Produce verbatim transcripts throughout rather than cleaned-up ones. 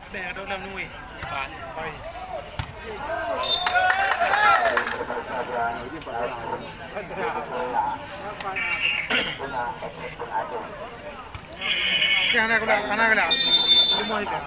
Oke, hana gula, hana gula. Lima tiga.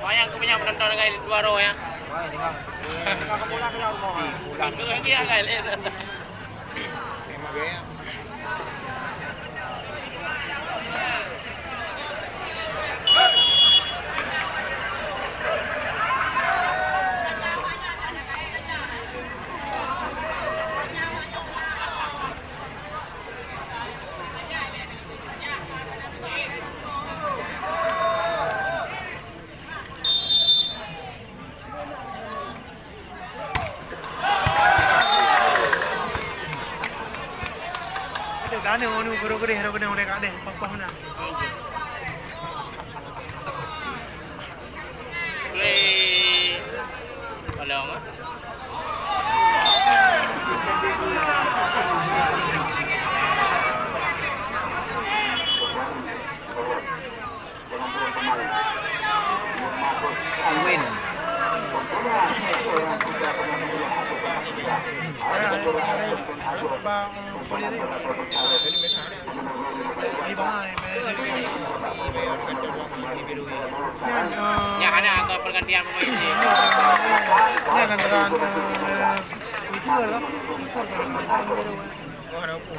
Wah, yang kebanyakan penonton dengan dua roh ya. Wah, dengan. Dengan kemudian ke jauh rumah. Pulang ke lagi ya, guys. Ada dana anu guru gurih, guru gurih oleh kadeh, tokoh na. Weh. Tolong ah. Win. Nyan, eh, nyan hana ke pergantian pemain ni. Nyan antara, eh, itu adalah. Oh, ada apa?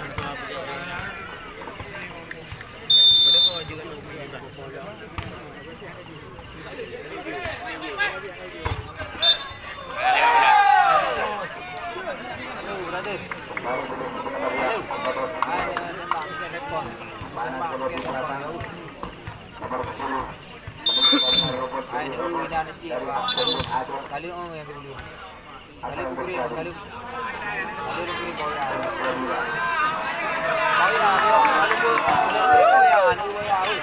Hai, ni, dah ni, cik, Pak. Kali, oh, yang kedua. Kali kukurin, kali. Kali kukurin, kau ya. Kau ya, kau ya, kali ku-, kali kukurin, kau ya, kali kau ya, weh.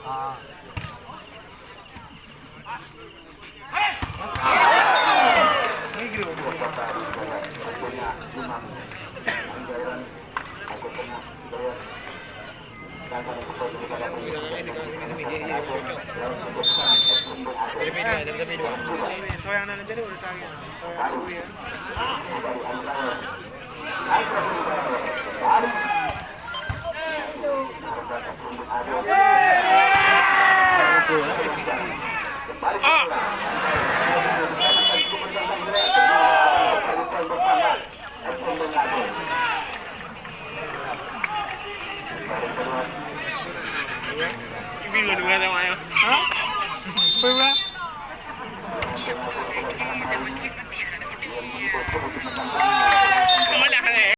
Ah.